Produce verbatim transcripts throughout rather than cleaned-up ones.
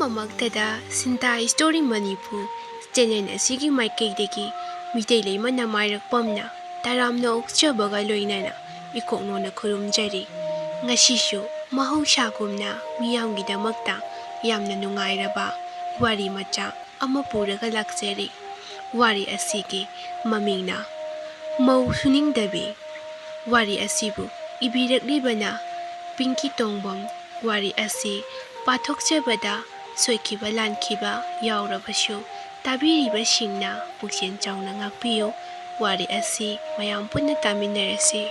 ꯃꯛꯇꯗ ꯁꯤꯟꯇꯥ story Manipur channel ꯑꯁꯤꯒꯤ ꯃꯥꯏꯀꯩꯗꯒꯤ ꯃꯤꯇꯩ ꯂꯩꯃ ꯅꯃꯥꯏꯔꯛꯄꯝꯅ ꯇꯔꯥꯝꯅ ꯑꯣꯛꯆꯕꯒ ꯂꯣꯏꯅꯅ ꯏꯀꯣꯛꯅꯣꯅ ꯈꯨꯔꯨꯝꯖꯔꯤ꯫ ꯉꯁꯤꯁꯨ ꯃꯍꯧꯁꯥꯒꯨꯝꯅ ꯃꯤꯌꯥꯝꯒꯤꯗꯃꯛꯇ ꯌꯥꯝꯅ ꯅꯨꯡꯉꯥꯏꯔꯕ ꯋꯥꯔꯤ ꯃꯆꯥ ꯑꯃ ꯄꯨꯔꯒ ꯂꯥꯛꯆꯔꯤ꯫ ꯋꯥꯔꯤ ꯑꯁꯤꯒꯤ ꯃꯃꯤꯡꯅ ꯃꯧ ꯁꯨꯅꯤꯡꯗꯕꯤ꯫ ꯋꯥꯔꯤ ꯑꯁꯤꯕꯨ ꯏꯕꯤꯔꯛꯂꯤꯕꯅ ꯄꯤꯡꯀꯤ ꯇꯣꯡꯕꯝ꯫ ꯋꯥꯔꯤ ꯑꯁꯤ ꯄꯥꯊꯣꯛꯆꯕꯗ ꯁꯣꯏꯈꯤꯕ ꯂꯥꯟꯈꯤꯕ ꯌꯥꯎꯔꯕꯁꯨ ꯇꯥꯕꯤꯔꯤꯕꯁꯤꯡꯅ ꯄꯨꯛꯆꯦꯜ ꯆꯥꯎꯅ ꯉꯥꯛꯄꯤꯌꯨ꯫ ꯋꯥꯔꯤ ꯑꯁꯤ ꯃꯌꯥꯝ ꯄꯨꯟꯅ ꯇꯥꯃꯤꯟꯅꯔꯁꯤ꯫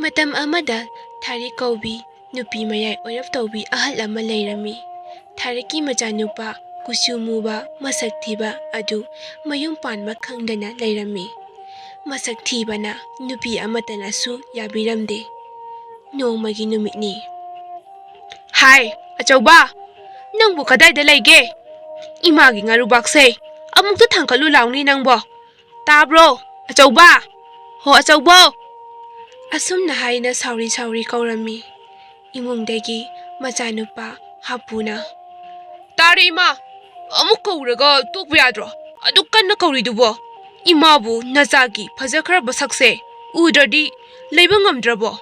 ꯃꯇꯝ ꯑꯃꯗ ꯊꯥꯔꯤ ꯀꯧꯕꯤ ꯅꯨꯄꯤ ꯃꯌꯥꯏ ꯑꯣꯏꯔꯞ ꯇꯧꯕꯤ ꯑꯍꯜ ꯑꯃ ꯂꯩꯔꯝꯃꯤ꯫ ꯊꯥꯔꯤꯛꯀꯤ ꯃꯆꯥꯅꯨꯄꯥ ꯀꯨꯆꯨ ꯃꯨꯕ ꯃꯁꯛ ꯊꯤꯕ ꯑꯗꯨ ꯃꯌꯨꯝ ꯄꯥꯟꯕ ꯈꯪꯗꯅ ꯂꯩꯔꯝꯃꯤ꯫ ꯃꯁꯛ ꯊꯤꯕꯅ ꯅꯨꯄꯤ ꯑꯃꯠꯇꯅꯁꯨ ꯌꯥꯕꯤꯔꯝꯗꯦ꯫ ꯅꯣꯡꯃꯒꯤ ꯅꯨꯃꯤꯠꯅꯤ꯫ "ꯍꯥꯏ, ꯑꯆꯧꯕ, ꯅꯪꯕꯨ ꯀꯗꯥꯏꯗ ꯂꯩꯒꯦ? ꯏꯃꯥꯒꯤ ꯉꯥꯔꯨꯕꯥꯛꯁꯦ ꯑꯃꯨꯛꯇ ꯊꯥꯡꯀꯠꯂꯨ ꯂꯥꯎꯅꯤ ꯅꯪꯕꯣ꯫ ꯇꯥꯕ꯭ꯔꯣ, ꯑꯆꯧꯕ? ꯍꯣ, ꯑꯆꯧꯕꯣ!" ꯑꯁꯨꯝꯅ ꯍꯥꯏꯅ ꯁꯥꯎꯔꯤ ꯁꯥꯎꯔꯤ ꯀꯧꯔꯝꯃꯤ꯫ ꯏꯃꯨꯡꯗꯒꯤ ꯃꯆꯥꯅꯨꯄꯥ ꯍꯥꯄꯨꯅ, "ꯇꯥꯔꯦ ꯏꯃꯥ, ꯑꯃꯨꯛ ꯀꯧꯔꯒ ꯇꯣꯛꯄ ꯌꯥꯗ꯭ꯔꯣ? ꯑꯗꯨꯛ ꯀꯟꯅ ꯀꯧꯔꯤꯗꯨꯕꯣ? ꯏꯃꯥꯕꯨ ꯅꯆꯥꯒꯤ ꯐꯖꯈ꯭ꯔꯕ ꯁꯛꯁꯦ ꯎꯗ꯭ꯔꯗꯤ ꯂꯩꯕ ꯉꯝꯗ꯭ꯔꯕꯣ?"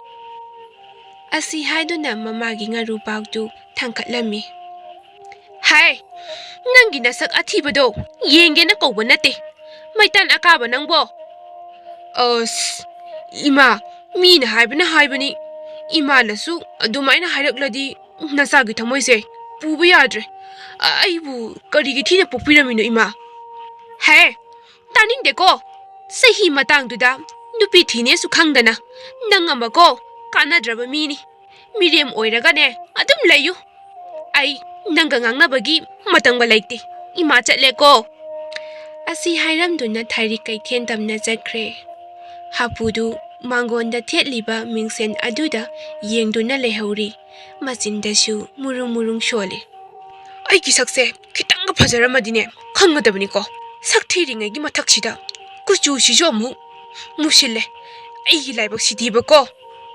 ꯑꯁꯤ ꯍꯥꯏꯗꯨꯅ ꯃꯃꯥꯒꯤ ꯉꯥꯔꯨꯕꯥꯛꯇꯨ ꯊꯥꯡꯀꯠꯂꯝꯃꯤ꯫ "ꯍꯥꯏ, ꯅꯪꯒꯤ ꯅꯁꯛ ꯑꯊꯤꯕꯗꯣ ꯌꯦꯡꯒꯦꯅ ꯀꯧꯕ ꯅꯠꯇꯦ, ꯃꯩꯇꯥꯟ ꯑꯀꯥꯕ ꯅꯪꯕꯣ!" "ꯑꯁ, ꯏꯃꯥ, ꯃꯤꯅ ꯍꯥꯏꯕꯅ ꯍꯥꯏꯕꯅꯤ꯫ ꯏꯃꯥꯅꯁꯨ ꯑꯗꯨꯃꯥꯏꯅ ꯍꯥꯏꯔꯛꯂꯗꯤ ꯅꯆꯥꯒꯤ ꯊꯃꯣꯏꯁꯦ ꯄꯨꯕ ꯌꯥꯗ꯭ꯔꯦ꯫ ꯑꯩꯕꯨ ꯀꯔꯤꯒꯤ ꯊꯤꯅ ꯄꯣꯛꯄꯤꯔꯝꯃꯤꯅꯣ ꯏꯃꯥ?" "ꯍꯦ, ꯇꯥꯅꯤꯡꯗꯦꯀꯣ꯫ ꯆꯍꯤ ꯃꯇꯥꯡꯗꯨꯗ ꯅꯨꯄꯤ ꯊꯤꯅꯦꯁꯨ ꯈꯪꯗꯅ ꯅꯪ ꯑꯃꯀꯣ ꯀꯥꯟꯅꯗ꯭ꯔꯕ ꯃꯤꯅꯤ꯫ ꯃꯤꯔꯦꯝ ꯑꯣꯏꯔꯒꯅꯦ ꯑꯗꯨꯝ ꯂꯩꯌꯨ꯫ ꯑꯩ ꯅꯪꯒ ꯉꯥꯡꯅꯕꯒꯤ ꯃꯇꯝꯒ ꯂꯩꯇꯦ꯫ ꯏꯃꯥ ꯆꯠꯂꯦꯀꯣ꯫" ꯑꯁꯤ ꯍꯥꯏꯔꯝꯗꯨꯅ ꯊꯥꯏꯔꯤ ꯀꯩꯊꯦꯜ ꯇꯝꯅ ꯆꯠꯈ꯭ꯔꯦ꯫ ꯍꯥꯄꯨꯗꯨ ꯃꯥꯡꯒꯣꯟꯗ ꯊꯦꯠꯂꯤꯕ ꯃꯤꯡꯁꯦꯟ ꯑꯗꯨꯗ ꯌꯦꯡꯗꯨꯅ ꯂꯩꯍꯧꯔꯤ꯫ ꯃꯆꯤꯟꯗꯁꯨ ꯃꯨꯔꯨꯝ ꯃꯨꯔꯨꯝ ꯁꯣꯜꯂꯤ꯫ "ꯑꯩꯒꯤ ꯁꯛꯁꯦ ꯈꯤꯇꯪꯒ ꯐꯖꯔꯝꯃꯗꯤꯅꯦ ꯈꯪꯒꯗꯕꯅꯤꯀꯣ꯫ ꯁꯛ ꯊꯤꯔꯤꯉꯩꯒꯤ ꯃꯊꯛꯁꯤꯗ ꯀꯨꯆꯨꯁꯤꯁꯨ ꯑꯃꯨꯛ ꯃꯨꯁꯤꯜꯂꯦ꯫ ꯑꯩꯒꯤ ꯂꯥꯏꯕꯛ ꯁꯤꯗꯤꯕꯀꯣ꯫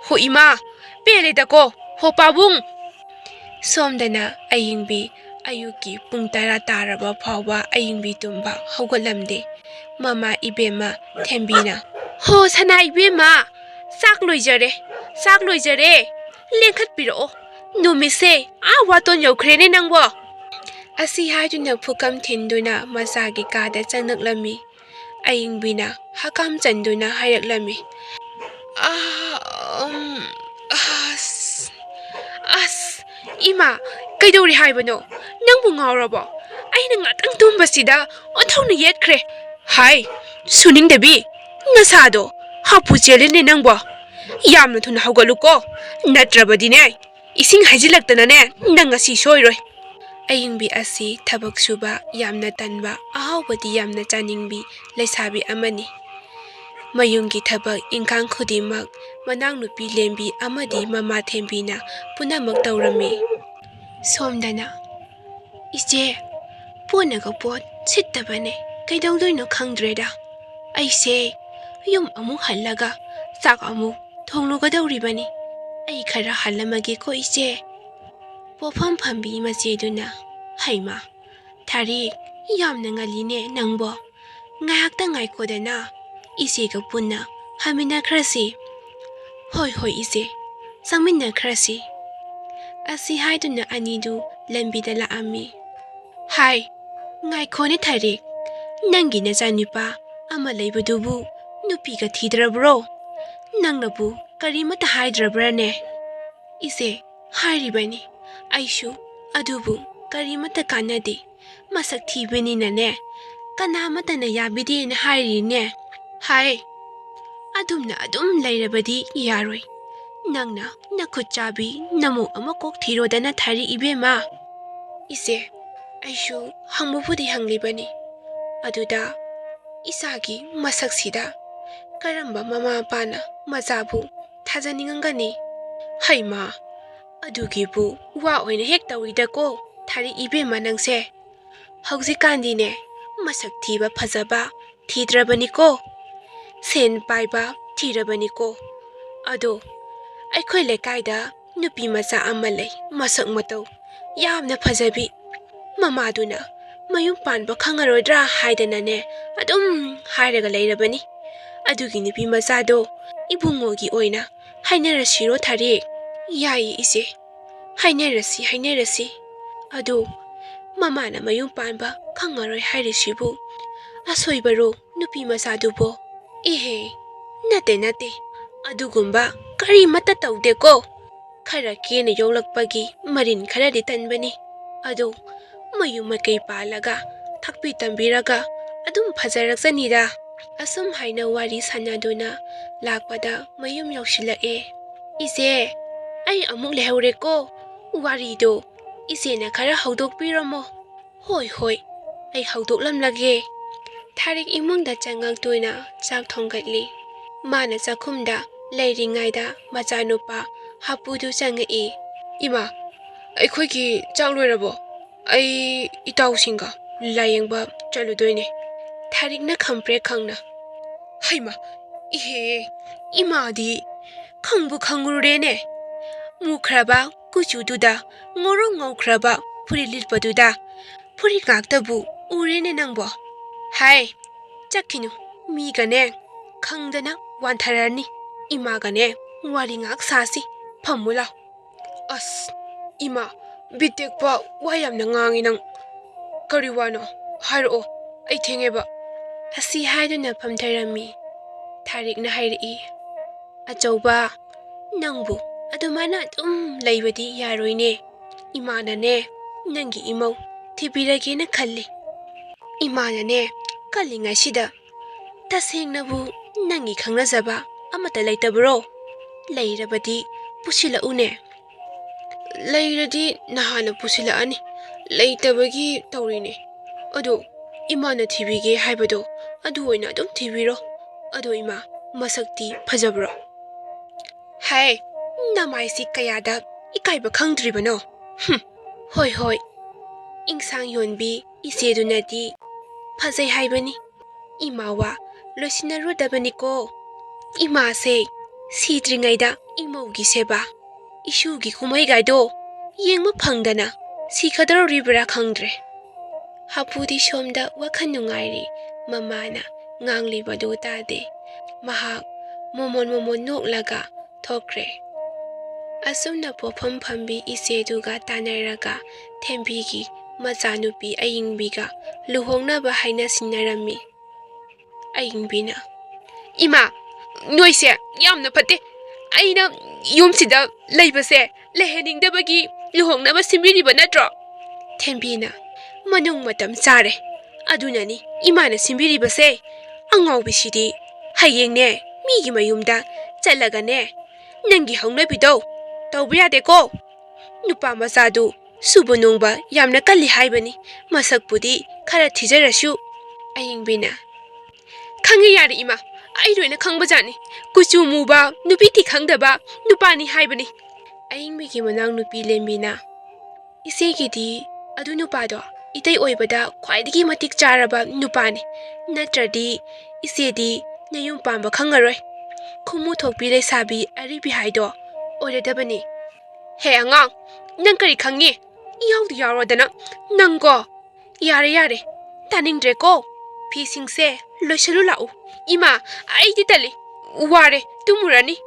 ꯍꯣ ꯏꯃꯥ, ꯄꯦꯜꯂꯦꯗꯀꯣ꯫ ꯍꯣ ꯄꯥꯕꯨꯡ!" ꯁꯣꯝꯗꯅ ꯑꯌꯤꯡꯕꯤ ꯑꯌꯨꯛꯀꯤ ꯄꯨꯡ ꯇꯔꯥ ꯇꯥꯔꯕ ꯐꯥꯎꯕ ꯑꯌꯤꯡꯕꯤ ꯇꯨꯝꯕ ꯍꯧꯒꯠꯂꯝꯗꯦ꯫ ꯃꯃꯥ ꯏꯕꯦꯝꯃ ꯊꯦꯝꯕꯤꯅ, "ꯍꯣ ꯁꯅꯥ ꯏꯕꯦꯝꯃ, ꯆꯥꯛ ꯂꯣꯏꯖꯔꯦ, ꯆꯥꯛ ꯂꯣꯏꯖꯔꯦ, ꯂꯦꯡꯈꯠꯄꯤꯔꯛꯑꯣ, ꯅꯨꯃꯤꯠꯁꯦ ꯑꯥ ꯋꯥꯇꯣꯟ ꯌꯧꯈ꯭ꯔꯦꯅꯦ ꯅꯪꯕꯣ!" ꯑꯁꯤ ꯍꯥꯏꯗꯨꯅ ꯐꯨꯀꯝ ꯊꯤꯟꯗꯨꯅ ꯃꯆꯥꯒꯤ ꯀꯥꯗ ꯆꯪꯂꯛꯂꯝꯃꯤ꯫ ꯑꯌꯤꯡꯕꯤꯅ ꯍꯀꯥꯝ ꯆꯟꯗꯨꯅ ꯍꯥꯏꯔꯛꯂꯝꯃꯤ, "ꯑꯥ, ꯎꯝ, ꯑꯁ, ꯑꯁ, ꯏꯃꯥ, ꯀꯩꯗꯧꯔꯤ ꯍꯥꯏꯕꯅꯣ? ꯅꯪꯕꯨ ꯉꯥꯎꯔꯕꯣ? ꯑꯩꯅ ꯉꯥꯛꯇꯪ ꯇꯨꯝꯕꯁꯤꯗ ꯑꯣꯟꯊꯣꯛꯅ ꯌꯦꯠꯈ꯭ꯔꯦ꯫ ꯍꯥꯏ, ꯁꯨꯅꯤꯡꯗꯕꯤ, ꯅꯁꯥꯗꯣ ꯍꯥꯄꯨ ꯆꯦꯜꯂꯤꯅꯦ ꯅꯪꯕꯣ꯫ ꯌꯥꯝꯅ ꯊꯨꯅ ꯍꯧꯒꯠꯂꯨꯀꯣ, ꯅꯠꯇ꯭ꯔꯕꯗꯤꯅꯦ, ꯏꯁꯤꯡ ꯍꯩꯖꯤꯜꯂꯛꯇꯅꯅꯦ, ꯅꯪ ꯉꯁꯤ ꯁꯣꯏꯔꯣꯏ꯫" ꯑꯌꯤꯡꯕꯤ ꯑꯁꯤ ꯊꯕꯛ ꯁꯨꯕ ꯌꯥꯝꯅ ꯇꯟꯕ, ꯑꯍꯥꯎꯕꯗꯤ ꯌꯥꯝꯅ ꯆꯥꯅꯤꯡꯕꯤ ꯂꯩꯁꯥꯕꯤ ꯑꯃꯅꯤ꯫ ꯃꯌꯨꯝꯒꯤ ꯊꯕꯛ ꯏꯪꯈꯥꯡ ꯈꯨꯗꯤꯡꯃꯛ ꯃꯅꯥꯎꯅꯨꯄꯤ ꯂꯦꯝꯕꯤ ꯑꯃꯗꯤ ꯃꯃꯥ ꯊꯦꯝꯕꯤꯅ ꯄꯨꯝꯅꯃꯛ ꯇꯧꯔꯝꯃꯤ꯫ ꯁꯣꯝꯗꯅ, "ꯏꯆꯦ, ꯄꯣꯠꯅꯒ ꯄꯣꯠ ꯁꯤꯠꯇꯕꯅꯦ, ꯀꯩꯗꯧꯗꯣꯏꯅꯣ ꯈꯪꯗ꯭ꯔꯦꯗ꯫ ꯑꯩꯁꯦ ꯌꯨꯝ ꯑꯃꯨꯛ ꯍꯜꯂꯒ ꯆꯥꯛ ꯑꯃꯨꯛ ꯊꯣꯡꯂꯨꯒꯗꯧꯔꯤꯕꯅꯤ꯫ ꯑꯩ ꯈꯔ ꯍꯜꯂꯝꯃꯒꯦꯀꯣ ꯏꯆꯦ꯫" ꯄꯣꯠꯐꯝ ꯐꯝꯕꯤ ꯃꯆꯦꯗꯨꯅ, "ꯍꯩꯃꯥ, ꯊꯥꯔꯤꯛ, ꯌꯥꯝꯅ ꯉꯜꯂꯤꯅꯦ ꯅꯪꯕꯣ꯫ ꯉꯥꯏꯍꯥꯛꯇ ꯉꯥꯏꯈꯣꯗꯅ, ꯏꯆꯦꯒ ꯄꯨꯟꯅ ꯍꯟꯃꯤꯟꯅꯈ꯭ꯔꯁꯤ꯫" "ꯍꯣꯏ, ꯍꯣꯏ ꯏꯆꯦ, ꯆꯪꯃꯤꯟꯅꯈ꯭ꯔꯁꯤ꯫" ꯑꯁꯤ ꯍꯥꯏꯗꯨꯅ ꯑꯅꯤꯗꯨ ꯂꯝꯕꯤꯗ ꯂꯥꯛꯑꯝꯃꯤ꯫ "ꯍꯥꯏ, ꯉꯥꯏꯈꯣꯅꯦ ꯊꯥꯔꯤꯛ, ꯅꯪꯒꯤ ꯅꯆꯥꯅꯨꯄꯥ ꯑꯃ ꯂꯩꯕꯗꯨꯕꯨ ꯅꯨꯄꯤꯒ ꯊꯤꯗ꯭ꯔꯕ꯭ꯔꯣ? ꯅꯪꯅꯕꯨ ꯀꯔꯤꯃꯠꯇ ꯍꯥꯏꯗ꯭ꯔꯕ꯭ꯔꯅꯦ?" "ꯏꯆꯦ, ꯍꯥꯏꯔꯤꯕꯅꯤ ꯑꯩꯁꯨ, ꯑꯗꯨꯕꯨ ꯀꯔꯤꯃꯠꯇ ꯀꯥꯟꯅꯗꯦ꯫ ꯃꯁꯛ ꯊꯤꯕꯅꯤꯅꯅꯦ, ꯀꯅꯥꯃꯠꯇꯅ ꯌꯥꯕꯤꯗꯦꯅ ꯍꯥꯏꯔꯤꯅꯦ꯫" "ꯍꯥꯏ, ꯑꯗꯨꯝꯅ ꯑꯗꯨꯝ ꯂꯩꯔꯕꯗꯤ ꯌꯥꯔꯣꯏ꯫ ꯅꯪꯅ ꯅꯈꯨꯠ ꯆꯥꯕꯤ ꯅꯃꯧ ꯑꯃ ꯀꯣꯛ ꯊꯤꯔꯣꯗꯅ ꯊꯥꯔꯤꯛ ꯏꯕꯦꯝꯃ꯫" "ꯏꯆꯦ, ꯑꯩꯁꯨ ꯍꯪꯕꯕꯨꯗꯤ ꯍꯪꯂꯤꯕꯅꯤ꯫ ꯑꯗꯨꯗ ꯏꯆꯥꯒꯤ ꯃꯁꯛꯁꯤꯗ ꯀꯔꯝꯕ ꯃꯃꯥ ꯃꯄꯥꯅ ꯃꯆꯥꯕꯨ ꯊꯥꯖꯅꯤꯡꯉꯝꯒꯅꯤ?" "ꯍꯩꯃꯥ, ꯑꯗꯨꯒꯤꯕꯨ ꯋꯥ ꯑꯣꯏꯅ ꯍꯦꯛ ꯇꯧꯏꯗꯀꯣ ꯊꯥꯔꯤꯛ ꯏꯕꯦꯝꯃ ꯅꯪꯁꯦ꯫ ꯍꯧꯖꯤꯛꯀꯥꯟꯗꯤꯅꯦ, ꯃꯁꯛ ꯊꯤꯕ ꯐꯖꯕ ꯊꯤꯗ꯭ꯔꯕꯅꯤꯀꯣ, ꯁꯦꯟ ꯄꯥꯏꯕ ꯊꯤꯔꯕꯅꯤꯀꯣ꯫ ꯑꯗꯣ ꯑꯩꯈꯣꯏ ꯂꯩꯀꯥꯏꯗ ꯅꯨꯄꯤ ꯃꯆꯥ ꯑꯃ ꯂꯩ, ꯃꯁꯛ ꯃꯇꯧ ꯌꯥꯝꯅ ꯐꯖꯕꯤ꯫ ꯃꯃꯥꯗꯨꯅ ꯃꯌꯨꯝ ꯄꯥꯟꯕ ꯈꯪꯉꯔꯣꯏꯗ꯭ꯔꯥ ꯍꯥꯏꯗꯅꯅꯦ ꯑꯗꯨꯝ ꯍꯥꯏꯔꯒ ꯂꯩꯔꯕꯅꯤ꯫ ꯑꯗꯨꯒꯤ ꯅꯨꯄꯤ ꯃꯆꯥꯗꯣ ꯏꯕꯨꯡꯉꯣꯒꯤ ꯑꯣꯏꯅ ꯍꯥꯏꯅꯔꯁꯤꯔꯣ ꯊꯥꯔꯤꯛ? ꯌꯥꯏꯌꯦ ꯏꯆꯦ, ꯍꯥꯏꯅꯔꯁꯤ, ꯍꯥꯏꯅꯔꯁꯤ꯫ ꯑꯗꯣ ꯃꯃꯥꯅ ꯃꯌꯨꯝ ꯄꯥꯟꯕ ꯈꯪꯉꯔꯣꯏ ꯍꯥꯏꯔꯤꯁꯤꯕꯨ ꯑꯁꯣꯏꯕꯔꯣ ꯅꯨꯄꯤ ꯃꯆꯥꯗꯨꯕꯣ? ꯏꯍꯦ, ꯅꯠꯇꯦ, ꯅꯠꯇꯦ, ꯑꯗꯨꯒꯨꯝꯕ ꯀꯔꯤꯃꯠꯇ ꯇꯧꯗꯦꯀꯣ꯫ ꯈꯔ ꯀꯦꯅ ꯌꯣꯛꯂꯛꯄꯒꯤ ꯃꯔꯤꯟ ꯈꯔꯗꯤ ꯇꯟꯕꯅꯤ꯫ ꯑꯗꯨ ꯃꯌꯨꯝ ꯃꯀꯩ ꯄꯥꯜꯂꯒ ꯊꯥꯛꯄꯤ ꯇꯝꯕꯤꯔꯒ ꯑꯗꯨꯝ ꯐꯖꯔꯛꯆꯅꯤꯗ꯫ ꯑꯁꯨꯝ ꯍꯥꯏꯅ ꯋꯥꯔꯤ ꯁꯥꯟꯅꯗꯨꯅ ꯂꯥꯛꯄꯗ ꯃꯌꯨꯝ ꯌꯧꯁꯤꯜꯂꯛꯑꯦ꯫ "ꯏꯆꯦ, ꯑꯩ ꯑꯃꯨꯛ ꯂꯩꯍꯧꯔꯦꯀꯣ꯫ ꯋꯥꯔꯤꯗꯣ ꯏꯆꯦꯅ ꯈꯔ ꯍꯧꯗꯣꯛꯄꯤꯔꯝꯃꯣ꯫" "ꯍꯣꯏ, ꯍꯣꯏ, ꯑꯩ ꯍꯧꯗꯣꯛꯂꯝꯂꯒꯦ꯫" ꯊꯥꯔꯤꯛ ꯏꯃꯨꯡꯗ ꯆꯪꯉꯛꯇꯨꯅ ꯆꯥꯛ ꯊꯣꯡꯒꯠꯂꯤ꯫ ꯃꯥꯅ ꯆꯥꯛꯈꯨꯝꯗ ꯂꯩꯔꯤꯉꯩꯗ ꯃꯆꯥꯅꯨꯄꯥ ꯍꯥꯄꯨꯗꯨ ꯆꯪꯉꯛꯏ꯫ "ꯏꯃꯥ, ꯑꯩꯈꯣꯏꯒꯤ ꯆꯥꯛ ꯂꯣꯏꯔꯕꯣ? ꯑꯩ ꯏꯇꯥꯎꯁꯤꯡꯒ ꯂꯥꯌꯦꯡꯕ ꯆꯠꯂꯨꯗꯣꯏꯅꯦ꯫" ꯊꯥꯔꯤꯛꯅ ꯈꯪꯄ꯭ꯔꯦꯛ ꯈꯪꯅ, "ꯍꯩꯃꯥ, ꯏꯍꯦ, ꯏꯃꯥꯗꯤ ꯈꯪꯕꯨ ꯈꯪꯉꯨꯔꯦꯅꯦ꯫ ꯃꯨꯈ꯭ꯔꯕ ꯀꯨꯆꯨꯗꯨꯗ, ꯉꯧꯔꯣꯛ ꯉꯧꯈ꯭ꯔꯕ ꯐꯨꯔꯤꯠ ꯂꯤꯠꯄꯗꯨꯗ, ꯐꯨꯔꯤꯠ ꯉꯥꯛꯇꯕꯨ ꯎꯔꯦꯅꯦ ꯅꯪꯕꯣ꯫ ꯍꯥꯏ, ꯆꯠꯈꯤꯅꯨ, ꯃꯤꯒꯅꯦ ꯈꯪꯗꯅ ꯋꯥꯟꯊꯔꯅꯤ꯫ ꯏꯃꯥꯒꯅꯦ ꯋꯥꯔꯤ ꯉꯥꯛ ꯁꯥꯁꯤ, ꯐꯝꯃꯨ ꯂꯥꯎ꯫" "ꯑꯁ, ꯏꯃꯥ, ꯕꯤꯇꯦꯛꯄ ꯋꯥ ꯌꯥꯝꯅ ꯉꯥꯡꯉꯤ ꯅꯪ꯫ ꯀꯔꯤ ꯋꯥꯅꯣ? ꯍꯥꯏꯔꯛꯑꯣ, ꯑꯩ ꯊꯦꯡꯉꯦꯕ꯫" ꯑꯁꯤ ꯍꯥꯏꯗꯨꯅ ꯐꯝꯊꯔꯝꯃꯤ꯫ ꯊꯥꯔꯤꯛꯅ ꯍꯥꯏꯔꯛꯏ, "ꯑꯆꯧꯕ, ꯅꯪꯕꯨ ꯑꯗꯨꯃꯥꯏꯅ ꯑꯗꯨꯝ ꯂꯩꯕꯗꯤ ꯌꯥꯔꯣꯏꯅꯦ꯫ ꯏꯃꯥꯅꯅꯦ ꯅꯪꯒꯤ ꯏꯃꯧ ꯊꯤꯕꯤꯔꯒꯦꯅ ꯈꯜꯂꯤ꯫ ꯏꯃꯥꯅꯅꯦ ꯀꯜꯂꯤꯉꯩꯁꯤꯗ ꯇꯁꯦꯡꯅꯕꯨ ꯅꯪꯒꯤ ꯈꯪꯅꯖꯕ ꯑꯃꯠꯇ ꯂꯩꯇꯕ꯭ꯔꯣ? ꯂꯩꯔꯕꯗꯤ ꯄꯨꯁꯤꯜꯂꯛꯎꯅꯦ꯫" "ꯂꯩꯔꯗꯤ ꯅꯍꯥꯟꯅ ꯄꯨꯁꯤꯜꯂꯛꯑꯅꯤ, ꯂꯩꯇꯕꯒꯤ ꯇꯧꯔꯤꯅꯦ꯫ ꯑꯗꯣ ꯏꯃꯥꯅ ꯊꯤꯕꯤꯒꯦ ꯍꯥꯏꯕꯗꯣ ꯑꯗꯨ ꯑꯣꯏꯅ ꯑꯗꯨꯝ ꯊꯤꯕꯤꯔꯣ꯫ ꯑꯗꯣ ꯏꯃꯥ, ꯃꯁꯛꯇꯤ ꯐꯖꯕ꯭ꯔꯣ?" "ꯍꯥꯏ, ꯅꯃꯥꯏꯁꯤ ꯀꯌꯥꯗ ꯏꯀꯥꯏꯕ ꯈꯪꯗ꯭ꯔꯤꯕꯅꯣ? ꯍꯨꯝ, ꯍꯣꯏ, ꯍꯣꯏ, ꯏꯟꯁꯥꯡ ꯌꯣꯟꯕꯤ ꯏꯆꯦꯗꯨꯅꯗꯤ ꯐꯖꯩ ꯍꯥꯏꯕꯅꯤ꯫ ꯏꯃꯥ ꯋꯥ ꯂꯣꯏꯁꯤꯟꯅꯔꯨꯗꯕꯅꯤꯀꯣ꯫ ꯏꯃꯥꯁꯦ ꯁꯤꯗ꯭ꯔꯤꯉꯩꯗ ꯏꯃꯧꯒꯤ ꯁꯦꯕꯥ, ꯏꯁꯨꯒꯤ ꯀꯨꯝꯍꯩꯒꯥꯏꯗꯣ ꯌꯦꯡꯕ ꯐꯪꯗꯅ ꯁꯤꯈꯗꯧꯔꯤꯕ꯭ꯔꯥ ꯈꯪꯗ꯭ꯔꯦ꯫ ꯍꯥꯄꯨꯗꯤ ꯁꯣꯝꯗ ꯋꯥꯈꯜ ꯅꯨꯡꯉꯥꯏꯔꯤ, ꯃꯃꯥꯅ ꯉꯥꯡꯂꯤꯕꯗꯨ ꯇꯥꯗꯦ꯫ ꯃꯍꯥꯛ ꯃꯣꯃꯣꯟ ꯃꯣꯃꯣꯟ ꯅꯣꯛꯂꯒ ꯊꯣꯛꯈ꯭ꯔꯦ꯫ ꯑꯁꯨꯝꯅ ꯄꯣꯠꯐꯝ ꯐꯝꯕꯤ ꯏꯆꯦꯗꯨꯒ ꯇꯥꯟꯅꯔꯒ ꯊꯦꯝꯕꯤꯒꯤ ꯃꯆꯥꯅꯨꯄꯤ ꯑꯌꯤꯡꯕꯤꯒ ꯂꯨꯍꯣꯡꯅꯕ ꯍꯥꯏꯅ ꯁꯤꯟꯅꯔꯝꯃꯤ꯫ ꯑꯌꯤꯡꯕꯤꯅ, "ꯏꯃꯥ, ꯅꯣꯏꯁꯦ ꯌꯥꯝꯅ ꯐꯠꯇꯦ꯫ ꯑꯩꯅ ꯌꯨꯝꯁꯤꯗ ꯂꯩꯕꯁꯦ ꯂꯩꯍꯟꯅꯤꯡꯗꯕꯒꯤ ꯂꯨꯍꯣꯡꯅꯕ ꯁꯤꯟꯕꯤꯔꯤꯕ ꯅꯠꯇ꯭ꯔꯣ?" ꯊꯦꯝꯕꯤꯅ, "ꯃꯅꯨꯡ ꯃꯇꯝ ꯆꯥꯔꯦ꯫ ꯑꯗꯨꯅꯅꯤ ꯏꯃꯥꯅ ꯁꯤꯟꯕꯤꯔꯤꯕꯁꯦ꯫ ꯑꯉꯥꯎꯕꯤꯁꯤꯗꯤ ꯍꯌꯦꯡꯅꯦ ꯃꯤꯒꯤ ꯃꯌꯨꯝꯗ ꯆꯠꯂꯒꯅꯦ ꯅꯪꯒꯤ ꯍꯧꯅꯕꯤꯗꯣ ꯇꯧꯕ ꯌꯥꯗꯦꯀꯣ꯫ ꯅꯨꯄꯥ ꯃꯆꯥꯗꯨ ꯁꯨꯕ ꯅꯣꯝꯕ ꯌꯥꯝꯅ ꯀꯜꯂꯤ ꯍꯥꯏꯕꯅꯤ꯫ ꯃꯁꯛꯄꯨꯗꯤ ꯈꯔ ꯊꯤꯖꯔꯁꯨ꯫" ꯑꯌꯤꯡꯕꯤꯅ, "ꯈꯪꯉꯦ ꯌꯥꯔꯦ ꯏꯃꯥ, ꯑꯩ ꯂꯣꯏꯅ ꯈꯪꯕꯖꯥꯠꯅꯤ꯫ ꯀꯨꯆꯨ ꯃꯨꯕ, ꯅꯨꯄꯤ ꯊꯤ ꯈꯪꯗꯕ ꯅꯨꯄꯥꯅꯤ ꯍꯥꯏꯕꯅꯤ꯫" ꯑꯌꯤꯡꯕꯤꯒꯤ ꯃꯅꯥꯎꯅꯨꯄꯤ ꯂꯦꯝꯕꯤꯅ, "ꯏꯆꯦꯒꯤꯗꯤ ꯑꯗꯨ ꯅꯨꯄꯥꯗꯣ ꯏꯇꯩ ꯑꯣꯏꯕꯗ ꯈ꯭ꯋꯥꯏꯗꯒꯤ ꯃꯇꯤꯛ ꯆꯥꯔꯕ ꯅꯨꯄꯥꯅꯤ꯫ ꯅꯠꯇ꯭ꯔꯗꯤ ꯏꯆꯦꯗꯤ ꯅꯌꯨꯝ ꯄꯥꯟꯕ ꯈꯪꯉꯔꯣꯏ꯫ ꯈꯨꯃꯨ ꯊꯣꯛꯄꯤ ꯂꯩꯁꯥꯕꯤ ꯑꯔꯤꯕꯤ ꯍꯥꯏꯗꯣ ꯑꯣꯏꯔꯗꯕꯅꯤ꯫" "ꯍꯦ ꯑꯉꯥꯡ, ꯅꯪ ꯀꯔꯤ ꯈꯪꯉꯤ? ꯌꯥꯎꯗꯤ ꯌꯥꯎꯔꯣꯗꯅ꯫ ꯅꯪꯀꯣ, ꯌꯥꯔꯦ ꯌꯥꯔꯦ, ꯇꯥꯅꯤꯡꯗ꯭ꯔꯦꯀꯣ꯫ ꯐꯤꯁꯤꯡꯁꯦ ꯂꯣꯏꯁꯜꯂꯨ ꯂꯥꯛꯎ꯫ ꯏꯃꯥ, ꯑꯩꯗꯤ ꯇꯜꯂꯤ, ꯋꯥꯔꯦ, ꯇꯨꯝꯃꯨꯔꯅꯤ꯫"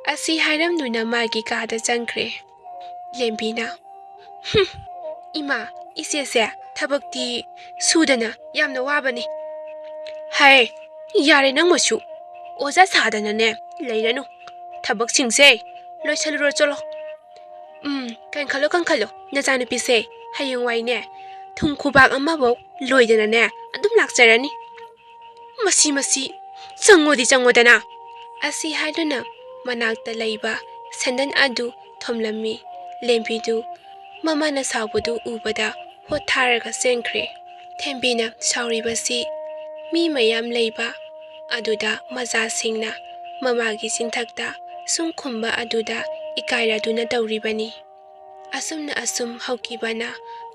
ꯑꯁꯤ ꯍꯥꯏꯔꯝꯗꯨꯅ ꯃꯥꯒꯤ ꯀꯥꯗ ꯆꯪꯈ꯭ꯔꯦ꯫ ꯂꯦꯝꯕꯤꯅ, "ꯍꯨꯝ, ꯏꯃꯥ, ꯏꯆꯦꯁꯦ ꯊꯕꯛꯇꯤ ꯁꯨꯗꯅ ꯌꯥꯝꯅ ꯋꯥꯕꯅꯤ꯫ ꯍꯥꯏ, ꯌꯥꯔꯦ ꯅꯪ ꯃꯁꯨ, ꯑꯣꯖꯥ ꯁꯥꯗꯅꯅꯦ ꯂꯩꯔꯅꯨ꯫ ꯊꯕꯛꯁꯤꯡꯁꯦ ꯂꯣꯏꯁꯜꯂꯨꯔꯣ ꯆꯠꯂꯣ꯫ ꯎꯝ, ꯀꯟꯈꯠꯂꯣ, ꯀꯟꯈꯠꯂꯣ, ꯅꯆꯥꯅꯨꯄꯤꯁꯦ ꯍꯌꯦꯡꯋꯥꯏꯅꯦ ꯊꯨꯝ ꯈꯨꯕꯥꯛ ꯑꯃꯐꯧ ꯂꯣꯏꯗꯅꯅꯦ ꯑꯗꯨꯝ ꯂꯥꯛꯆꯔꯅꯤ꯫ ꯃꯁꯤ, ꯃꯁꯤ, ꯆꯪꯉꯣꯗꯤ ꯆꯪꯉꯣꯗꯅ꯫" ꯑꯁꯤ ꯍꯥꯏꯗꯨꯅ ꯃꯅꯥꯛꯇ ꯂꯩꯕ ꯁꯦꯟꯗꯟ ꯑꯗꯨ ꯊꯣꯝꯂꯝꯃꯤ꯫ ꯂꯦꯝꯕꯤꯗꯨ ꯃꯃꯥꯅ ꯁꯥꯎꯕꯗꯨ ꯎꯕꯗ ꯍꯣꯠ ꯊꯥꯔꯒ ꯆꯦꯟꯈ꯭ꯔꯦ꯫ ꯊꯦꯝꯕꯤꯅ ꯁꯥꯎꯔꯤꯕꯁꯤ ꯃꯤ ꯃꯌꯥꯝ ꯂꯩꯕ ꯑꯗꯨꯗ ꯃꯆꯥꯁꯤꯡꯅ ꯃꯃꯥꯒꯤ ꯆꯤꯟꯊꯛꯇ ꯁꯨꯝ ꯈꯨꯝꯕ ꯑꯗꯨꯗ ꯏꯀꯥꯏꯔꯗꯨꯅ ꯇꯧꯔꯤꯕꯅꯤ꯫ ꯑꯁꯨꯝꯅ ꯑꯁꯨꯝ ꯍꯧꯈꯤꯕꯅ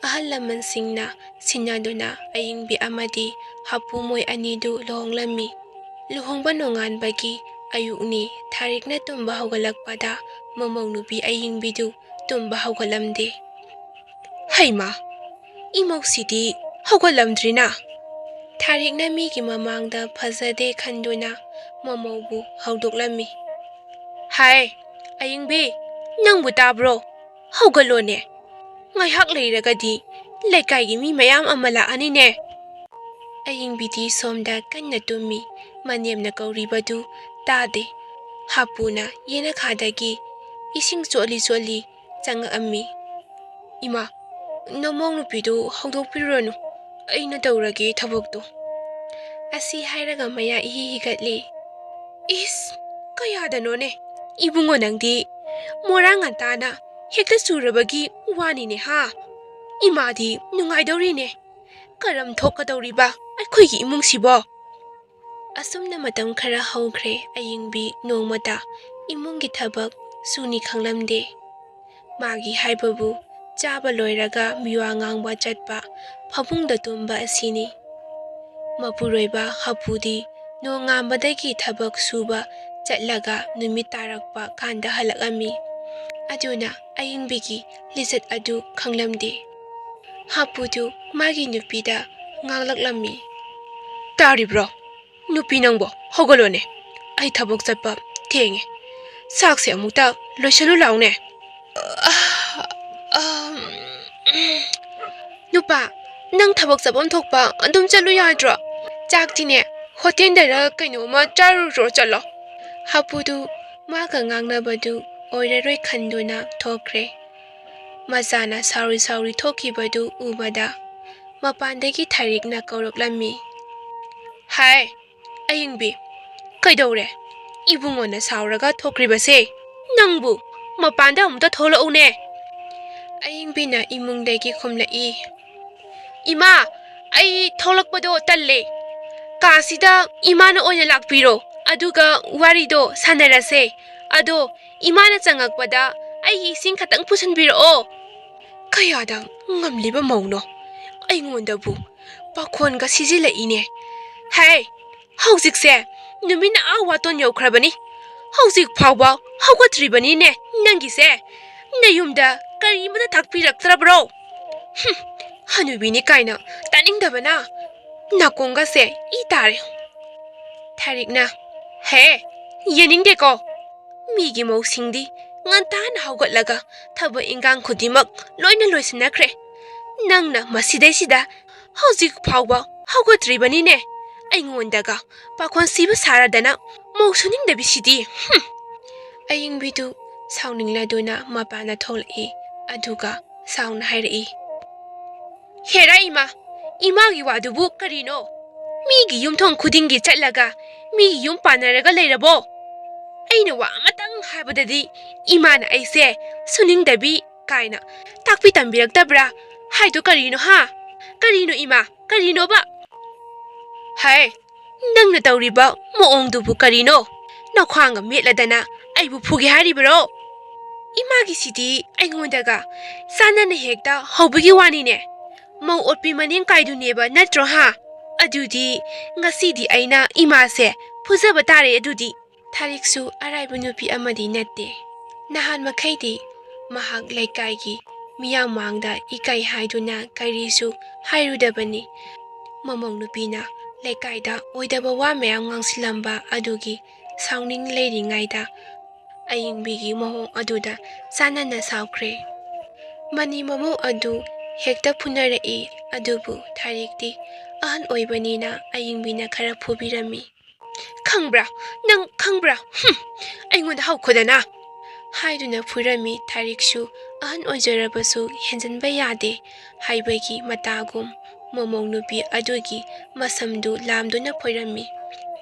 ꯑꯍꯜ ꯂꯃꯟꯁꯤꯡꯅ ꯁꯤꯟꯅꯗꯨꯅ ꯑꯌꯤꯡꯕꯤ ꯑꯃꯗꯤ ꯍꯥꯄꯨ ꯃꯣꯏ ꯑꯅꯤꯗꯨ ꯂꯨꯍꯣꯡꯂꯝꯃꯤ꯫ ꯂꯨꯍꯣꯡꯕ ꯅꯣꯡꯉꯥꯟꯕꯒꯤ ꯑꯌꯨꯛꯅꯤ꯫ ꯊꯥꯔꯤꯛꯅ ꯇꯨꯝꯕ ꯍꯧꯒꯠꯂꯛꯄꯗ ꯃꯃꯧ ꯅꯨꯄꯤ ꯑꯌꯤꯡꯕꯤꯗꯨ ꯇꯨꯝꯕ ꯍꯧꯒꯠꯂꯝꯗꯦ꯫ "ꯍꯩꯃꯥ, ꯏꯃꯧꯁꯤꯗꯤ ꯍꯧꯒꯠꯂꯝꯗ꯭ꯔꯤꯅ?" ꯊꯥꯔꯤꯛꯅ ꯃꯤꯒꯤ ꯃꯃꯥꯡꯗ ꯐꯖꯗꯦ ꯈꯟꯗꯨꯅ ꯃꯃꯧꯕꯨ ꯍꯧꯗꯣꯛꯂꯝꯃꯤ꯫ "ꯍꯥꯏ, ꯑꯌꯤꯡꯕꯤ, ꯅꯪꯕꯨ ꯇꯥꯕ꯭ꯔꯣ? ꯍꯧꯒꯠꯂꯣꯅꯦ꯫ ꯉꯥꯏꯍꯥꯛ ꯂꯩꯔꯒꯗꯤ ꯂꯩꯀꯥꯏꯒꯤ ꯃꯤ ꯃꯌꯥꯝ ꯑꯃ ꯂꯥꯛꯑꯅꯤꯅꯦ꯫" ꯑꯌꯤꯡꯕꯤꯗꯤ ꯁꯣꯝꯗ ꯀꯟꯅ ꯇꯨꯝꯃꯤ꯫ ꯃꯅꯦꯝꯅ ꯀꯧꯔꯤꯕꯗꯨ ꯇꯥꯗꯦ꯫ ꯍꯥꯄꯨꯅ ꯌꯦꯅꯈꯥꯗꯒꯤ ꯏꯁꯤꯡ ꯆꯣꯠꯂꯤ ꯆꯣꯠꯂꯤ ꯆꯪꯉꯛꯑꯝꯃꯤ꯫ "ꯏꯃꯥ, ꯅꯃꯧ ꯅꯨꯄꯤꯗꯨ ꯍꯧꯗꯣꯛꯄꯤꯔꯨꯔꯅꯨ, ꯑꯩꯅ ꯇꯧꯔꯒꯦ ꯊꯕꯛꯇꯣ꯫" ꯑꯁꯤ ꯍꯥꯏꯔꯒ ꯃꯌꯥ ꯏꯍꯤ ꯍꯤꯒꯠꯂꯤ꯫ "ꯏꯁ, ꯀꯌꯥꯗꯅꯣꯅꯦ ꯏꯕꯨꯡꯉꯣ, ꯅꯪꯗꯤ ꯃꯣꯔꯥ ꯉꯟꯇꯥꯅ ꯍꯦꯛꯇ ꯆꯨꯔꯕꯒꯤ ꯋꯥꯅꯤꯅꯦ ꯍꯥ? ꯏꯃꯥꯗꯤ ꯅꯨꯡꯉꯥꯏꯗꯧꯔꯤꯅꯦ꯫ ꯀꯔꯝ ꯊꯣꯛꯀꯗꯧꯔꯤꯕ ꯑꯩꯈꯣꯏꯒꯤ ꯏꯃꯨꯡꯁꯤꯕꯣ?" ꯑꯁꯨꯝꯅ ꯃꯇꯝ ꯈꯔ ꯍꯧꯈ꯭ꯔꯦ꯫ ꯑꯌꯤꯡꯕꯤ ꯅꯣꯡꯃꯇ ꯏꯃꯨꯡꯒꯤ ꯊꯕꯛ ꯁꯨꯅꯤ ꯈꯪꯂꯝꯗꯦ꯫ ꯃꯥꯒꯤ ꯍꯥꯏꯕꯕꯨ ꯆꯥꯕ ꯂꯣꯏꯔꯒ ꯃꯤꯋꯥ ꯉꯥꯡꯕ ꯆꯠꯄ, ꯐꯃꯨꯡꯗ ꯇꯨꯝꯕ ꯑꯁꯤꯅꯤ꯫ ꯃꯄꯨꯔꯣꯏꯕ ꯍꯥꯄꯨꯗꯤ ꯅꯣꯡꯉꯥꯟꯕꯗꯒꯤ ꯊꯕꯛ ꯁꯨꯕ ꯆꯠꯂꯒ ꯅꯨꯃꯤꯠ ꯇꯥꯔꯛꯄ ꯀꯥꯟꯗ ꯍꯜꯂꯛꯂꯝꯃꯤ꯫ ꯑꯗꯨꯅ ꯑꯌꯤꯡꯕꯤꯒꯤ ꯂꯤꯆꯠ ꯑꯗꯨ ꯈꯪꯂꯝꯗꯦ꯫ ꯍꯥꯄꯨꯗꯨ ꯃꯥꯒꯤ ꯅꯨꯄꯤꯗ ꯉꯥꯡꯂꯛꯂꯝꯃꯤ꯫ "ꯇꯥꯔꯤꯕ꯭ꯔꯣ? ꯅꯨꯄꯤ ꯅꯪꯕꯣ, ꯍꯧꯒꯠꯂꯣꯅꯦ꯫ ꯑꯩ ꯊꯕꯛ ꯆꯠꯄ ꯊꯦꯡꯉꯦ꯫ ꯆꯥꯛꯁꯦ ꯑꯃꯨꯛꯇ ꯂꯣꯏꯁꯜꯂꯨ ꯂꯥꯎꯅꯦ꯫" "ꯑ, ꯑ, ꯎꯝ, ꯅꯨꯄꯥ, ꯅꯪ ꯊꯕꯛ ꯆꯠꯐꯝ ꯊꯣꯛꯄ ꯑꯗꯨꯝ ꯆꯠꯂꯨ ꯌꯥꯗ꯭ꯔꯣ? ꯆꯥꯛꯇꯤꯅꯦ, ꯍꯣꯇꯦꯜꯗꯔ ꯀꯩꯅꯣꯝꯃ ꯆꯥꯔꯨꯔꯣ ꯆꯠꯂꯣ꯫" ꯍꯥꯄꯨꯗꯨ ꯃꯥꯒ ꯉꯥꯡꯅꯕꯗꯨ ꯑꯣꯏꯔꯔꯣꯏ ꯈꯟꯗꯨꯅ ꯊꯣꯛꯈ꯭ꯔꯦ꯫ ꯃꯆꯥꯅ ꯁꯥꯎꯔꯤ ꯁꯥꯎꯔꯤ ꯊꯣꯛꯈꯤꯕꯗꯨ ꯎꯕꯗ ꯃꯄꯥꯟꯗꯒꯤ ꯊꯥꯔꯤꯛꯅ ꯀꯧꯔꯛꯂꯝꯃꯤ꯫ "ꯍꯥꯏ, ꯑꯌꯤꯡꯕꯤ, ꯀꯩꯗꯧꯔꯦ? ꯏꯕꯨꯡꯉꯣꯅ ꯁꯥꯎꯔꯒ ꯊꯣꯛꯈ꯭ꯔꯤꯕꯁꯦ? ꯅꯪꯕꯨ ꯃꯄꯥꯟꯗ ꯑꯃꯨꯛꯇ ꯊꯣꯛꯂꯛꯎꯅꯦ꯫" ꯑꯌꯤꯡꯕꯤꯅ ꯏꯃꯨꯡꯗꯒꯤ ꯈꯨꯝꯂꯛꯏ꯫ "ꯏꯃꯥ, ꯑꯩ ꯊꯣꯛꯂꯛꯄꯗꯣ ꯇꯜꯂꯦ꯫ ꯀꯥꯁꯤꯗ ꯏꯃꯥꯅ ꯑꯣꯏꯅ ꯂꯥꯛꯄꯤꯔꯣ, ꯑꯗꯨꯒ ꯋꯥꯔꯤꯗꯣ ꯁꯥꯟꯅꯔꯁꯦ꯫ ꯑꯗꯣ ꯏꯃꯥꯅ ꯆꯪꯉꯛꯄꯗ ꯑꯩꯒꯤ ꯏꯁꯤꯡ ꯈꯛꯇꯪ ꯄꯨꯁꯤꯟꯕꯤꯔꯛꯑꯣ꯫" ꯀꯌꯥꯗ ꯉꯝꯂꯤꯕ ꯃꯧꯅꯣ? ꯑꯩꯉꯣꯟꯗꯕꯨ ꯄꯥꯈꯣꯟꯒ ꯁꯤꯖꯤꯜꯂꯛꯏꯅꯦ꯫ ꯍꯦ, ꯍꯧꯖꯤꯛꯁꯦ ꯅꯨꯃꯤꯠꯅ ꯑꯥ ꯋꯥꯇꯣꯟ ꯌꯧꯈ꯭ꯔꯕꯅꯤ꯫ ꯍꯧꯖꯤꯛ ꯐꯥꯎꯕ ꯍꯧꯒꯠꯇ꯭ꯔꯤꯕꯅꯤꯅꯦ ꯅꯪꯒꯤꯁꯦ꯫ ꯅꯌꯨꯝꯗ ꯀꯔꯤꯃꯇ ꯇꯥꯛꯄꯤꯔꯛꯇ꯭ꯔꯕ꯭ꯔꯣ? ꯍꯨꯝ, ꯍꯅꯨꯕꯤꯅꯤ ꯀꯥꯏꯅ ꯇꯥꯅꯤꯡꯗꯕꯅ ꯅꯥꯀꯣꯡꯒꯁꯦ ꯏ ꯇꯥꯔꯦ꯫ ꯊꯥꯔꯤꯛꯅ, "ꯍꯦ, ꯌꯦꯡꯅꯤꯡꯗꯦꯀꯣ꯫ ꯃꯤꯒꯤ ꯃꯧꯁꯤꯡꯗꯤ ꯉꯟꯇꯥꯅ ꯍꯧꯒꯠꯂꯒ ꯊꯕꯛ ꯏꯟꯈꯥꯡ ꯈꯨꯗꯤꯡꯃꯛ ꯂꯣꯏꯅ ꯂꯣꯏꯁꯤꯟꯅꯈ꯭ꯔꯦ꯫ ꯅꯪꯅ ꯃꯁꯤꯗꯩꯁꯤꯗ ꯍꯧꯖꯤꯛ ꯐꯥꯎꯕ ꯍꯧꯒꯠꯇ꯭ꯔꯤꯕꯅꯤꯅꯦ꯫ ꯑꯩꯉꯣꯟꯗꯒ ꯄꯥꯈꯣꯟ ꯁꯤꯕ ꯁꯥꯔꯗꯅ ꯃꯧ ꯁꯨꯅꯤꯡꯗꯕꯤꯁꯤꯗꯤ꯫ ꯍꯨꯝ!" ꯑꯌꯤꯡꯕꯤꯗꯨ ꯁꯥꯎꯅꯤꯡꯂꯗꯨꯅ ꯃꯄꯥꯟꯗ ꯊꯣꯛꯂꯛꯏ꯫ ꯑꯗꯨꯒ ꯁꯥꯎꯅ ꯍꯥꯏꯔꯛꯏ, "ꯍꯦꯔꯥ ꯏꯃꯥ, ꯏꯃꯥꯒꯤ ꯋꯥꯗꯨꯕꯨ ꯀꯔꯤꯅꯣ? ꯃꯤꯒꯤ ꯌꯨꯝꯊꯣꯡ ꯈꯨꯗꯤꯡꯒꯤ ꯆꯠꯂꯒ ꯃꯤꯒꯤ ꯌꯨꯝ ꯄꯥꯟꯅꯔꯒ ꯂꯩꯔꯕꯣ? ꯑꯩꯅ ꯋꯥ ꯑꯃꯇꯪ ꯍꯥꯏꯕꯗꯗꯤ ꯏꯃꯥꯅ ꯑꯩꯁꯦ ꯁꯨꯅꯤꯡꯗꯕꯤ ꯀꯥꯏꯅ ꯇꯥꯛꯄꯤ ꯇꯝꯕꯤꯔꯛꯇꯕ꯭ꯔꯥ ꯍꯥꯏꯗꯣ ꯀꯔꯤꯅꯣ ꯍꯥ? ꯀꯔꯤꯅꯣ ꯏꯃꯥ? ꯀꯔꯤꯅꯣꯕ?" ꯍꯥꯏ, ꯅꯪꯅ ꯇꯧꯔꯤꯕ ꯃꯑꯣꯡꯗꯨꯕꯨ ꯀꯔꯤꯅꯣ? ꯅꯈ꯭ꯋꯥꯡꯒ ꯃꯦꯠꯂꯗꯅ ꯑꯩꯕꯨ ꯐꯨꯒꯦ ꯍꯥꯏꯔꯤꯕꯔꯣ? ꯏꯃꯥꯒꯤꯁꯤꯗꯤ ꯑꯩꯉꯣꯟꯗꯒ ꯆꯥꯟꯅꯅ ꯍꯦꯛꯇ ꯍꯧꯕꯒꯤ ꯋꯥꯅꯤꯅꯦ꯫ ꯃꯧ ꯑꯣꯠꯄꯤ ꯃꯅꯦꯝ ꯀꯥꯏꯗꯨꯅꯦꯕ ꯅꯠꯇ꯭ꯔꯣ ꯍꯥ? ꯑꯗꯨꯗꯤ ꯉꯁꯤꯗꯤ ꯑꯩꯅ ꯏꯃꯥꯁꯦ ꯐꯨꯖꯕ ꯇꯥꯔꯦ ꯑꯗꯨꯗꯤ꯫ ꯊꯥꯔꯤꯛꯁꯨ ꯑꯔꯥꯏꯕ ꯅꯨꯄꯤ ꯑꯃꯗꯤ ꯅꯠꯇꯦ꯫ ꯅꯍꯥꯟ ꯃꯈꯩꯗꯤ ꯃꯍꯥꯛ ꯂꯩꯀꯥꯏꯒꯤ ꯃꯤꯌꯥꯝ ꯃꯥꯡꯗ ꯏꯀꯥꯏ ꯍꯥꯏꯗꯨꯅ ꯀꯔꯤꯁꯨ ꯍꯥꯏꯔꯨꯗꯕꯅꯤ꯫ ꯃꯃꯧ ꯅꯨꯄꯤꯅ ꯂꯩꯀꯥꯏꯗ ꯑꯣꯏꯗꯕ ꯋꯥ ꯃꯌꯥꯝ ꯉꯥꯡꯁꯤꯜꯂꯝꯕ ꯑꯗꯨꯒꯤ ꯁꯥꯎꯅꯤꯡ ꯂꯩꯔꯤꯉꯩꯗ ꯑꯌꯤꯡꯕꯤꯒꯤ ꯃꯑꯣꯡ ꯑꯗꯨꯗ ꯆꯥꯟꯅꯅ ꯁꯥꯎꯈ꯭ꯔꯦ꯫ ꯃꯅꯤ ꯃꯃꯧ ꯑꯗꯨ ꯍꯦꯛꯇ ꯐꯨꯅꯔꯛꯏ꯫ ꯑꯗꯨꯕꯨ ꯊꯥꯔꯤꯛꯇꯤ ꯑꯍꯟ ꯑꯣꯏꯕꯅꯤꯅ ꯑꯌꯤꯡꯕꯤꯅ ꯈꯔ ꯐꯨꯕꯤꯔꯝꯃꯤ꯫ "ꯈꯪꯕ꯭ꯔꯥ? ꯅꯪ ꯈꯪꯕ꯭ꯔꯥ? ꯍꯨꯝ! ꯑꯩꯉꯣꯟꯗ ꯍꯧꯈꯣꯗꯅ!" ꯍꯥꯏꯗꯨꯅ ꯐꯨꯔꯝꯃꯤ꯫ ꯊꯥꯔꯤꯛꯁꯨ ꯑꯍꯟ ꯑꯣꯏꯖꯔꯕꯁꯨ ꯍꯦꯟꯖꯟꯕ ꯌꯥꯗꯦ ꯍꯥꯏꯕꯒꯤ ꯃꯇꯥꯒꯨꯝ ꯃꯃꯧ ꯅꯨꯄꯤ ꯑꯗꯨꯒꯤ ꯃꯁꯝꯗꯨ ꯂꯥꯝꯗꯨꯅ ꯐꯣꯏꯔꯝꯃꯤ꯫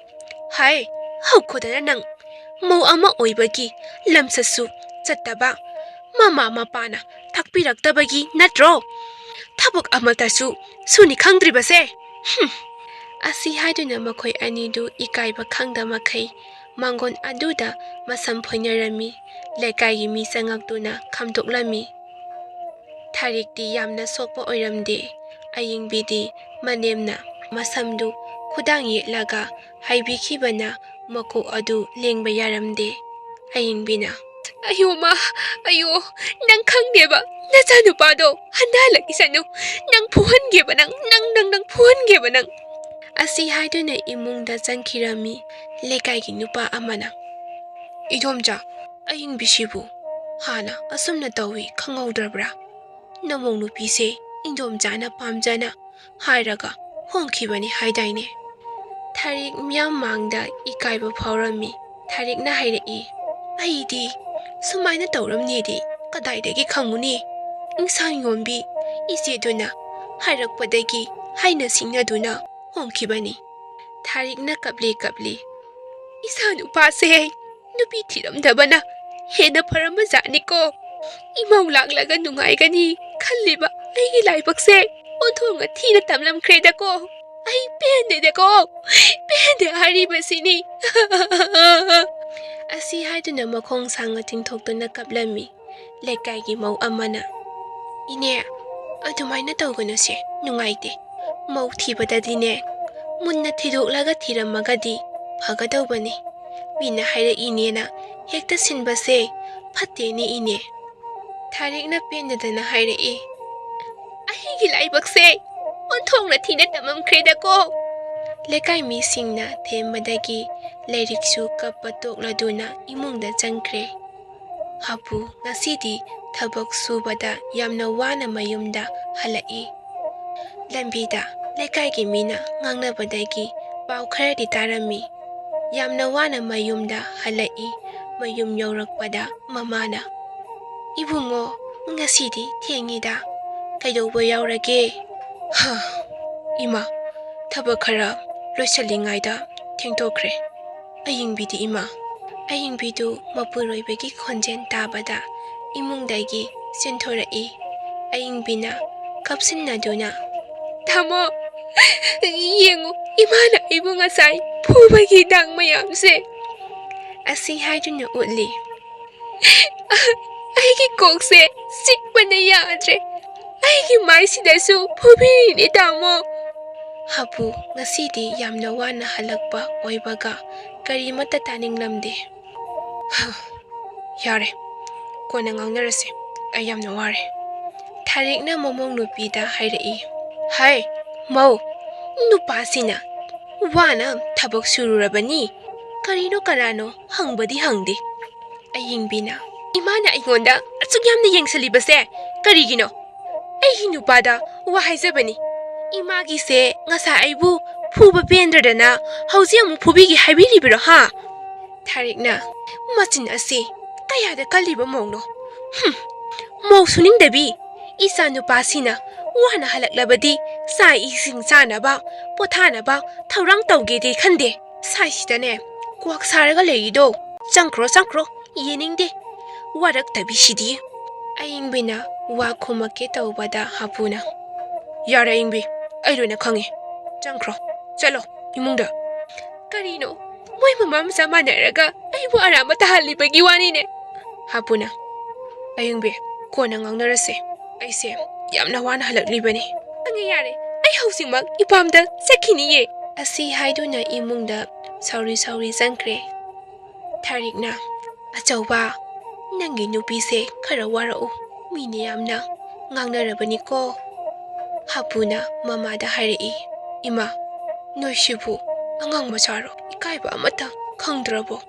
"ꯍꯥꯏ, ꯍꯧꯈꯣꯗꯅ ꯅꯪ! ꯃꯧ ꯑꯃ ꯑꯣꯏꯕꯒꯤ ꯂꯝꯆꯠꯁꯨ ꯆꯠꯇꯕ, ꯃꯃꯥ ꯃꯄꯥꯅ ꯇꯥꯛꯄꯤꯔꯛꯇꯕꯒꯤ ꯅꯠꯇ꯭ꯔꯣ ꯊꯕꯛ ꯑꯃꯠꯇꯁꯨ ꯁꯨꯅꯤ ꯈꯪꯗ꯭ꯔꯤꯕꯁꯦ? ꯍꯨꯝ!" ꯑꯁꯤ ꯍꯥꯏꯗꯨꯅ ꯃꯈꯣꯏ ꯑꯅꯤꯗꯨ ꯏꯀꯥꯏꯕ ꯈꯪꯗ ꯃꯈꯩ ꯃꯥꯡꯒꯣꯟ ꯑꯗꯨꯗ ꯃꯁꯝ ꯐꯣꯏꯅꯔꯝꯃꯤ꯫ ꯂꯩꯀꯥꯏꯒꯤ ꯃꯤ ꯆꯪꯉꯛꯇꯨꯅ ꯈꯥꯝꯗꯣꯛꯂꯝꯃꯤ꯫ ꯊꯥꯔꯤꯛꯇꯤ ꯌꯥꯝꯅ ꯁꯣꯛꯄ ꯑꯣꯏꯔꯝꯗꯦ꯫ ꯑꯌꯤꯡꯕꯤꯗꯤ ꯃꯅꯦꯝꯅ ꯃꯁꯝꯗꯨ ꯈꯨꯗꯥꯡ ꯌꯦꯠꯂꯒ ꯍꯥꯏꯕꯤꯈꯤꯕꯅ ꯃꯀꯣꯛ ꯑꯗꯨ ꯂꯦꯡꯕ ꯌꯥꯔꯝꯗꯦ꯫ ꯑꯌꯤꯡꯕꯤꯅ, "ꯑꯌꯣ ꯃꯥ, ꯑꯌꯣ, ꯅꯪ ꯈꯪꯗꯦꯕ, ꯅꯆꯥꯅꯨꯄꯥꯗꯣ ꯍꯟꯊꯍꯜꯂꯛꯈꯤꯁꯅꯨ, ꯅꯪ ꯐꯨꯍꯟꯒꯦꯕ ꯅꯪ, ꯅꯪ, ꯅꯪ, ꯅꯪ ꯐꯨꯍꯟꯒꯦꯕ ꯅꯪ"꯫ ꯑꯁꯤ ꯍꯥꯏꯗꯨꯅ ꯏꯃꯨꯡꯗ ꯆꯪꯈꯤꯔꯝꯃꯤ ꯂꯩꯀꯥꯏꯒꯤ ꯅꯨꯄꯥ ꯑꯃꯅ꯫ "ꯏꯗꯣꯝꯆꯥ, ꯑꯌꯤꯡꯕꯤꯁꯤꯕꯨ ꯍꯥꯟꯅ ꯑꯁꯨꯝꯅ ꯇꯧꯏ ꯈꯪꯍꯧꯗ꯭ꯔꯕ꯭ꯔꯥ? ꯅꯃꯧ ꯅꯨꯄꯤꯁꯦ ꯏꯗꯣꯝꯆꯥꯅ ꯄꯥꯝꯖꯅ ꯍꯥꯏꯔꯒ ꯍꯣꯡꯈꯤꯕꯅꯤ ꯍꯥꯏꯗꯥꯏꯅꯦ?" ꯊꯥꯔꯤꯛ ꯃꯤꯌꯥꯝ ꯃꯥꯡꯗ ꯏꯀꯥꯏꯕ ꯐꯥꯎꯔꯝꯃꯤ꯫ ꯊꯥꯔꯤꯛꯅ ꯍꯥꯏꯔꯛꯏ, "ꯑꯩꯗꯤ ꯁꯨꯃꯥꯏꯅ ꯇꯧꯔꯝꯅꯤꯗꯤ ꯀꯗꯥꯏꯗꯒꯤ ꯈꯪꯉꯨꯅꯤ? ꯏꯟꯁꯥꯡ ꯌꯣꯟꯕꯤ ꯏꯆꯦꯗꯨꯅ ꯍꯥꯏꯔꯛꯄꯗꯒꯤ ꯍꯥꯏꯅ ꯁꯤꯡꯅꯗꯨꯅ ꯍꯣꯡꯈꯤꯕꯅꯤ"꯫ ꯊꯥꯔꯤꯛꯅ ꯀꯞꯂꯤ ꯀꯞꯂꯤ, "ꯏꯆꯥ ꯅꯨꯄꯥꯁꯦ ꯅꯨꯄꯤ ꯊꯤꯔꯝꯗꯕꯅ ꯍꯦꯟꯅ ꯐꯔꯝꯕꯖꯥꯠꯅꯤꯀꯣ꯫ ꯏꯃꯧ ꯂꯥꯛꯂꯒ ꯅꯨꯡꯉꯥꯏꯒꯅꯤ ꯈꯜꯂꯤꯕ ꯑꯩꯒꯤ ꯂꯥꯏꯕꯛꯁꯦ ꯑꯣꯟꯊꯣꯛꯅ ꯊꯤꯅ ꯇꯝꯂꯝꯈ꯭ꯔꯦꯗꯀꯣ꯫ ꯑꯩ ꯄꯦꯟꯗꯦꯗꯀꯣ, ꯄꯦꯟꯗꯦ ꯍꯥꯏꯔꯤꯕꯁꯤꯅꯤ"꯫ ꯑꯁꯤ ꯍꯥꯏꯗꯨꯅ ꯃꯈꯣꯡ ꯁꯥꯡꯅ ꯇꯤꯡꯊꯣꯛꯇꯨꯅ ꯀꯞꯂꯝꯃꯤ ꯂꯩꯀꯥꯏꯒꯤ ꯃꯧ ꯑꯃꯅ꯫ "ꯏꯅꯦ, ꯑꯗꯨꯃꯥꯏꯅ ꯇꯧꯒꯅꯨꯁꯦ, ꯅꯨꯡꯉꯥꯏꯇꯦ꯫ ꯃꯧ ꯊꯤꯕꯗꯗꯤꯅꯦ, ꯃꯨꯟꯅ ꯊꯤꯗꯣꯛꯂꯒ ꯊꯤꯔꯝꯃꯒꯗꯤ ꯐꯒꯗꯧꯕꯅꯤ꯫ ꯃꯤꯅ ꯍꯥꯏꯔꯛꯏꯅꯦꯅ ꯍꯦꯛꯇ ꯁꯤꯟꯕꯁꯦ ꯐꯠꯇꯦꯅꯦ ꯏꯅꯦ"꯫ ꯊꯥꯔꯤꯛꯅ ꯄꯦꯟꯗꯗꯅ ꯍꯥꯏꯔꯛꯏ, "ꯑꯩꯒꯤ ꯂꯥꯏꯕꯛꯁꯦ ꯑꯣꯟꯊꯣꯛꯅ ꯊꯤꯅ ꯇꯝꯃꯝꯈ꯭ꯔꯦꯗꯀꯣ"꯫ ꯂꯩꯀꯥꯏ ꯃꯤꯁꯤꯡꯅ ꯊꯦꯝꯕꯗꯒꯤ ꯂꯥꯏꯔꯤꯛꯁꯨ ꯀꯞꯄ ꯇꯣꯛꯂꯗꯨꯅ ꯏꯃꯨꯡꯗ ꯆꯪꯈ꯭ꯔꯦ꯫ ꯍꯥꯄꯨ ꯉꯁꯤꯗꯤ ꯊꯕꯛ ꯁꯨꯕꯗ ꯌꯥꯝꯅ ꯋꯥꯅ ꯃꯌꯨꯝꯗ ꯍꯜꯂꯛꯏ꯫ ꯂꯝꯕꯤꯗ ꯂꯩꯀꯥꯏꯒꯤ ꯃꯤꯅ ꯉꯥꯡꯅꯕꯗꯒꯤ ꯄꯥꯎ ꯈꯔꯗꯤ ꯇꯥꯔꯝꯃꯤ꯫ ꯌꯥꯝꯅ ꯋꯥꯅ ꯃꯌꯨꯝꯗ ꯍꯜꯂꯛꯏ꯫ ꯃꯌꯨꯝ ꯌꯧꯔꯛꯄꯗ ꯃꯃꯥꯅ, "ꯏꯕꯨꯡꯉꯣ, ꯉꯁꯤꯗꯤ ꯊꯦꯡꯉꯤꯗ, ꯀꯩꯗꯧꯕ ꯌꯥꯎꯔꯒꯦ?" "ꯍꯥ, ꯏꯃꯥ, ꯊꯕꯛ ꯈꯔ ꯂꯣꯏꯁꯤꯜꯂꯤꯉꯩꯗ ꯊꯦꯡꯗꯣꯛꯈ꯭ꯔꯦ꯫ ꯑꯌꯤꯡꯕꯤꯗꯤ ꯏꯃꯥ?" ꯑꯌꯤꯡꯕꯤꯗꯨ ꯃꯄꯨꯔꯣꯏꯕꯒꯤ ꯈꯣꯟꯖꯦꯜ ꯇꯥꯕꯗ ꯏꯃꯨꯡꯗꯒꯤ ꯆꯦꯟꯊꯣꯔꯛꯏ꯫ ꯑꯌꯤꯡꯕꯤꯅ ꯀꯞꯁꯤꯟꯅꯗꯨꯅ, "ꯇꯥꯃꯣ, ꯌꯦꯡꯉꯨ, ꯏꯃꯥꯅ ꯑꯩꯕꯨ ꯉꯁꯥꯏ ꯐꯨꯕꯒꯤ ꯗꯥꯛ ꯃꯌꯥꯝꯁꯦ"꯫ ꯑꯁꯤ ꯍꯥꯏꯗꯨꯅ ꯎꯠꯂꯤ꯫ "ꯑꯩꯒꯤ ꯀꯣꯛꯁꯦ ꯆꯤꯛꯄꯅ ꯌꯥꯗ꯭ꯔꯦ꯫ ꯑꯩꯒꯤ ꯃꯥꯏꯁꯤꯗꯁꯨ ꯐꯨꯕꯤꯔꯤꯅꯦ, ꯇꯥꯃꯣ"꯫ ꯍꯥꯄꯨ ꯉꯁꯤꯗꯤ ꯌꯥꯝꯅ ꯋꯥꯅ ꯍꯜꯂꯛꯄ ꯑꯣꯏꯕꯒ ꯀꯔꯤꯃꯠꯇ ꯇꯥꯅꯤꯡꯂꯝꯗꯦ꯫ "ꯍ, ꯌꯥꯔꯦ, ꯀꯣꯟꯅ ꯉꯥꯡꯅꯔꯁꯦ, ꯑꯩ ꯌꯥꯝꯅ ꯋꯥꯔꯦ"꯫ ꯊꯥꯔꯤꯛꯅ ꯃꯃꯧ ꯅꯨꯄꯤꯗ ꯍꯥꯏꯔꯛꯏ꯫ "ꯍꯥꯏ, ꯃꯧ, ꯅꯨꯄꯥꯁꯤꯅ ꯋꯥꯅ ꯊꯕꯛ ꯁꯨꯔꯨꯔꯕꯅꯤ, ꯀꯔꯤꯅꯣ ꯀꯅꯥꯅꯣ ꯍꯪꯕꯗꯤ ꯍꯪꯗꯦ"꯫ ꯑꯌꯤꯡꯕꯤꯅ, "ꯏꯃꯥꯅ ꯑꯩꯉꯣꯟꯗ ꯑꯁꯨꯛ ꯌꯥꯝꯅ ꯌꯦꯡꯁꯤꯜꯂꯤꯕꯁꯦ ꯀꯔꯤꯒꯤꯅꯣ? ꯑꯩꯒꯤ ꯅꯨꯄꯥꯗ ꯋꯥ ꯍꯥꯏꯖꯕꯅꯤ꯫ ꯏꯃꯥꯒꯤꯁꯦ ꯉꯁꯥꯏ ꯑꯩꯕꯨ ꯐꯨꯕ ꯄꯦꯟꯗ꯭ꯔꯗꯅ ꯍꯧꯖꯤꯛ ꯑꯃꯨꯛ ꯐꯨꯕꯤꯒꯦ ꯍꯥꯏꯕꯤꯔꯤꯕꯔꯣ, ꯍꯥ?" ꯊꯥꯔꯤꯛꯅ, "ꯃꯆꯤꯟ ꯑꯁꯤ ꯀꯌꯥꯗ ꯀꯜꯂꯤꯕ ꯃꯧꯅꯣ! ꯍꯨꯝ, ꯃꯧ ꯁꯨꯅꯤꯡꯗꯕꯤ! ꯏꯆꯥ ꯅꯨꯄꯥꯁꯤꯅ ꯋꯥꯅ ꯍꯜꯂꯛꯂꯕꯗꯤ ꯆꯥꯛ ꯏꯁꯤꯡ ꯆꯥꯅꯕ, ꯄꯣꯊꯥꯅꯕ ꯊꯧꯔꯥꯡ ꯇꯧꯒꯦꯗꯤ ꯈꯟꯗꯦ꯫ ꯁꯥꯏꯁꯤꯗꯅꯦ ꯀ꯭ꯋꯥꯛ ꯁꯥꯔꯒ ꯂꯩꯔꯤꯗꯣ꯫ ꯆꯪꯈ꯭ꯔꯣ, ꯆꯪꯈ꯭ꯔꯣ, ꯌꯦꯡꯅꯤꯡꯗꯦ꯫ ꯋꯥꯔꯛꯇꯕꯤꯁꯤꯗꯤ"꯫ ꯑꯌꯤꯡꯕꯤꯅ ꯋꯥ ꯈꯨꯝꯃꯛꯀꯦ ꯇꯧꯕꯗ ꯍꯥꯄꯨꯅ, "ꯌꯥꯔꯦ ꯑꯌꯤꯡꯕꯤ, ꯑꯩ ꯂꯣꯏꯅ ꯈꯪꯉꯦ꯫ ꯆꯪꯈ꯭ꯔꯣ, ꯆꯠꯂꯣ ꯏꯃꯨꯡꯗ"꯫ "ꯀꯔꯤꯅꯣ? ꯃꯣꯏ ꯃꯃꯥ ꯃꯆꯥ ꯃꯥꯟꯅꯔꯒ ꯑꯩꯕꯨ ꯑꯔꯥꯝꯕ ꯇꯥꯍꯜꯂꯤꯕꯒꯤ ꯋꯥꯅꯤꯅꯦ"꯫ ꯍꯥꯄꯨꯅ, "ꯑꯌꯤꯡꯕꯤ, ꯀꯣꯟꯅ ꯉꯥꯡꯅꯔꯁꯦ꯫ ꯑꯩꯁꯦ ꯌꯥꯝꯅ ꯋꯥꯅ ꯍꯜꯂꯛꯂꯤꯕꯅꯤ꯫ ꯈꯪꯉꯦ, ꯌꯥꯔꯦ, ꯑꯩ ꯍꯧꯖꯤꯛꯃꯛ ꯏꯄꯥꯝꯗ ꯆꯠꯈꯤꯅꯤꯌꯦ"꯫ ꯑꯁꯤ ꯍꯥꯏꯗꯨꯅ ꯏꯃꯨꯡꯗ ꯁꯥꯎꯔꯤ ꯁꯥꯎꯔꯤ ꯆꯪꯈ꯭ꯔꯦ꯫ ꯊꯥꯔꯤꯛꯅ, "ꯑꯆꯧꯕ, ꯅꯪꯒꯤ ꯅꯨꯄꯤꯁꯦ ꯈꯔ ꯋꯥꯔꯛꯎ, ꯃꯤꯅ ꯌꯥꯝꯅ ꯉꯥꯡꯅꯔꯕꯅꯤꯀꯣ"꯫ ꯍꯥꯄꯨꯅ ꯃꯃꯥꯗ ꯍꯥꯏꯔꯛꯏ, "ꯏꯃꯥ, ꯅꯣꯏꯁꯤꯕꯨ ꯑꯉꯥꯡ ꯃꯆꯥꯔꯣ? ꯏꯀꯥꯏꯕ ꯑꯃꯠꯇ ꯈꯪꯗ꯭ꯔꯕꯣ?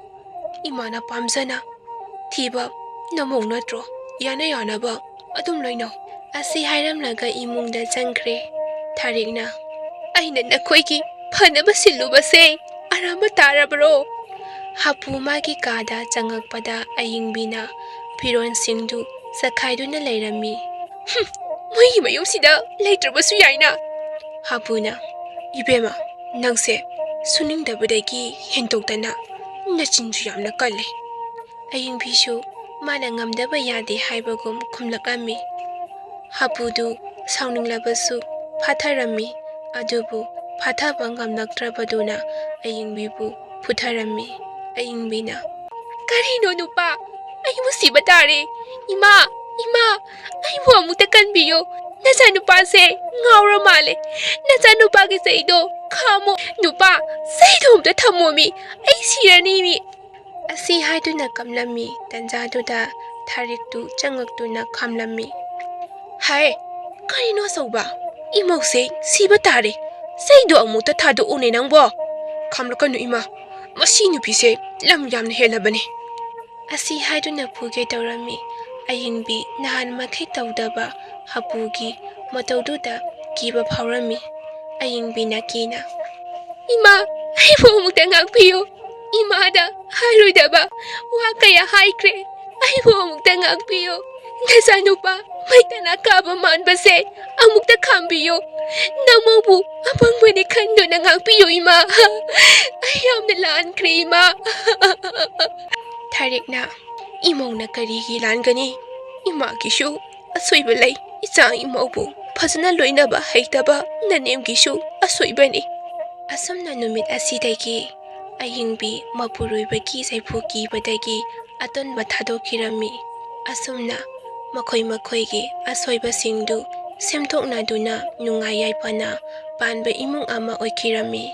ꯏꯃꯥꯅ ꯄꯥꯝꯖꯅ ꯊꯤꯕ ꯅꯃꯧ ꯅꯠꯇ꯭ꯔꯣ? ꯌꯥꯅ ꯌꯥꯅꯕ ꯑꯗꯨꯝ ꯂꯣꯏꯅꯧ"꯫ ꯑꯁꯤ ꯍꯥꯏꯔꯝꯂꯒ ꯏꯃꯨꯡꯗ ꯆꯪꯈ꯭ꯔꯦ꯫ ꯊꯥꯔꯤꯛꯅ, "ꯑꯩꯅ ꯅꯈꯣꯏꯒꯤ ꯐꯅꯕ ꯁꯤꯜꯂꯨꯕꯁꯦ ꯑꯔꯥꯟꯕ ꯇꯥꯔꯕ꯭ꯔꯣ?" ꯍꯥꯄꯨ ꯃꯥꯒꯤ ꯀꯥꯗ ꯆꯪꯉꯛꯄꯗ ꯑꯌꯤꯡꯕꯤꯅ ꯐꯤꯔꯣꯜꯁꯤꯡꯗꯨ ꯆꯈꯥꯏꯗꯨꯅ ꯂꯩꯔꯝꯃꯤ꯫ "ꯍꯨꯝ, ꯃꯣꯏꯒꯤ ꯃꯌꯨꯝꯁꯤꯗ ꯂꯩꯇ꯭ꯔꯕꯁꯨ ꯌꯥꯏꯅ"꯫ ꯍꯥꯄꯨꯅ, "ꯏꯕꯦꯝꯃ, ꯅꯪꯁꯦ ꯁꯨꯅꯤꯡꯗꯕꯗꯒꯤ ꯍꯦꯟꯗꯣꯛꯇꯅ ꯅꯆꯤꯟꯁꯨ ꯌꯥꯝꯅ ꯀꯜꯂꯦ"꯫ ꯑꯌꯤꯡꯕꯤꯁꯨ ꯃꯥꯅ ꯉꯝꯗꯕ ꯌꯥꯗꯦ ꯍꯥꯏꯕꯒꯨꯝ ꯈꯨꯝꯂꯛꯂꯝꯃꯤ꯫ ꯍꯥꯄꯨꯗꯨ ꯁꯥꯎꯅꯤꯡꯂꯕꯁꯨ ꯐꯥꯊꯔꯝꯃꯤ, ꯑꯗꯨꯕꯨ ꯐꯥꯊꯕ ꯉꯝꯂꯛꯇ꯭ꯔꯕꯗꯨꯅ ꯑꯌꯤꯡꯕꯤꯕꯨ ꯐꯨꯊꯔꯝꯃꯤ꯫ ꯑꯌꯤꯡꯕꯤꯅ, "ꯀꯔꯤꯅꯣ ꯅꯨꯄꯥ? ꯑꯩꯕꯨ ꯁꯤꯕ ꯇꯥꯔꯦ꯫ ꯏꯃꯥ, ꯏꯃꯥ, ꯑꯩꯕꯨ ꯑꯃꯨꯛꯇ ꯀꯟꯕꯤꯌꯨ"꯫ "ꯅꯆꯥꯅꯨꯄꯥꯁꯦ ꯉꯥꯎꯔ ꯃꯥꯜꯂꯦ꯫ ꯅꯆꯥꯅꯨꯄꯥꯒꯤ ꯆꯩꯗꯣ ꯈꯥꯝꯃꯣ꯫ ꯅꯨꯄꯥ, ꯆꯩꯗꯣ ꯑꯝꯇ ꯊꯝꯃꯣꯃꯤ꯫ ꯑꯩ ꯁꯤꯔꯅꯤꯃꯤ"꯫ ꯑꯁꯤ ꯍꯥꯏꯗꯨꯅ ꯀꯝꯂꯝꯃꯤ ꯇꯟꯖꯥꯗꯨꯗ ꯊꯥꯔꯤꯛꯇꯨ ꯆꯪꯉꯛꯇꯨꯅ ꯈꯥꯝꯂꯝꯃꯤ꯫ "ꯍꯥꯏ, ꯀꯔꯤꯅꯣ ꯑꯆꯧꯕ? ꯏꯃꯧꯁꯦ ꯁꯤꯕ ꯇꯥꯔꯦ꯫ ꯆꯩꯗꯣ ꯑꯃꯨꯛꯇ ꯊꯥꯗꯣꯛꯎꯅꯦ ꯅꯪꯕꯣ"꯫ "ꯈꯥꯝꯂꯛꯀꯅꯨ ꯏꯃꯥ, ꯃꯁꯤ ꯅꯨꯄꯤꯁꯦ ꯂꯝ ꯌꯥꯝꯅ ꯍꯦꯜꯂꯕꯅꯤ"꯫ ꯑꯁꯤ ꯍꯥꯏꯗꯨꯅ ꯐꯨꯒꯦ ꯇꯧꯔꯝꯃꯤ꯫ ꯑꯌꯤꯡꯕꯤ ꯅꯍꯥꯟ ꯃꯈꯩ ꯇꯧꯗꯕ ꯍꯥꯄꯨꯒꯤ ꯃꯇꯧꯗꯨꯗ ꯀꯤꯕ ꯐꯥꯎꯔꯝꯃꯤ꯫ ꯑꯌꯤꯡꯕꯤꯅ ꯀꯤꯅ, "ꯏꯃꯥ, ꯑꯩꯕꯨ ꯑꯃꯨꯛꯇ ꯉꯥꯛꯄꯤꯌꯨ꯫ ꯏꯃꯥꯗ ꯍꯥꯏꯔꯣꯏꯗꯕ ꯋꯥ ꯀꯌꯥ ꯍꯥꯏꯈ꯭ꯔꯦ꯫ ꯑꯩꯕꯨ ꯑꯃꯨꯛꯇ ꯉꯥꯛꯄꯤꯌꯨ꯫ ꯅꯆꯥꯅꯨꯄꯥ ꯃꯩꯇꯅꯥ ꯀꯥꯕ ꯃꯥꯟꯕꯁꯦ ꯑꯃꯨꯛꯇ ꯈꯥꯝꯕꯤꯌꯨ꯫ ꯅꯃꯧꯕꯨ ꯑꯄꯪꯕꯅꯤ ꯈꯟꯗꯨꯅ ꯉꯥꯛꯄꯤꯌꯨ ꯏꯃꯥ꯫ ꯑꯩ ꯌꯥꯝꯅ ꯂꯥꯟꯈ꯭ꯔꯦ ꯏꯃꯥ"꯫ ꯊꯥꯔꯤꯛꯅ, "ꯏꯃꯧꯅ ꯀꯔꯤꯒꯤ ꯂꯥꯟꯒꯅꯤ? ꯏꯃꯥꯒꯤꯁꯨ ꯑꯁꯣꯏꯕ ꯂꯩ꯫ ꯏꯆꯥ ꯏꯃꯧꯕꯨ ꯐꯖꯅ ꯂꯣꯏꯅꯕ ꯍꯩꯇꯕ ꯅꯅꯦꯝꯒꯤꯁꯨ ꯑꯁꯣꯏꯕꯅꯤ"꯫ ꯑꯁꯨꯝꯅ ꯅꯨꯃꯤꯠ ꯑꯁꯤꯗꯒꯤ ꯑꯌꯤꯡꯕꯤ ꯃꯄꯨꯔꯣꯏꯕꯒꯤ ꯆꯩꯐꯨ ꯀꯤꯕꯗꯒꯤ ꯑꯇꯣꯟꯕ ꯊꯥꯗꯣꯛꯈꯤꯔꯝꯃꯤ꯫ ꯑꯁꯨꯝꯅ ꯃꯈꯣꯏ ꯃꯈꯣꯏꯒꯤ ꯑꯁꯣꯏꯕꯁꯤꯡꯗꯨ ꯁꯦꯝꯗꯣꯛꯅꯗꯨꯅ ꯅꯨꯡꯉꯥꯏ ꯌꯥꯏꯐꯅ ꯄꯥꯟꯕ ꯏꯃꯨꯡ ꯑꯃ ꯑꯣꯏꯈꯤꯔꯝꯃꯤ꯫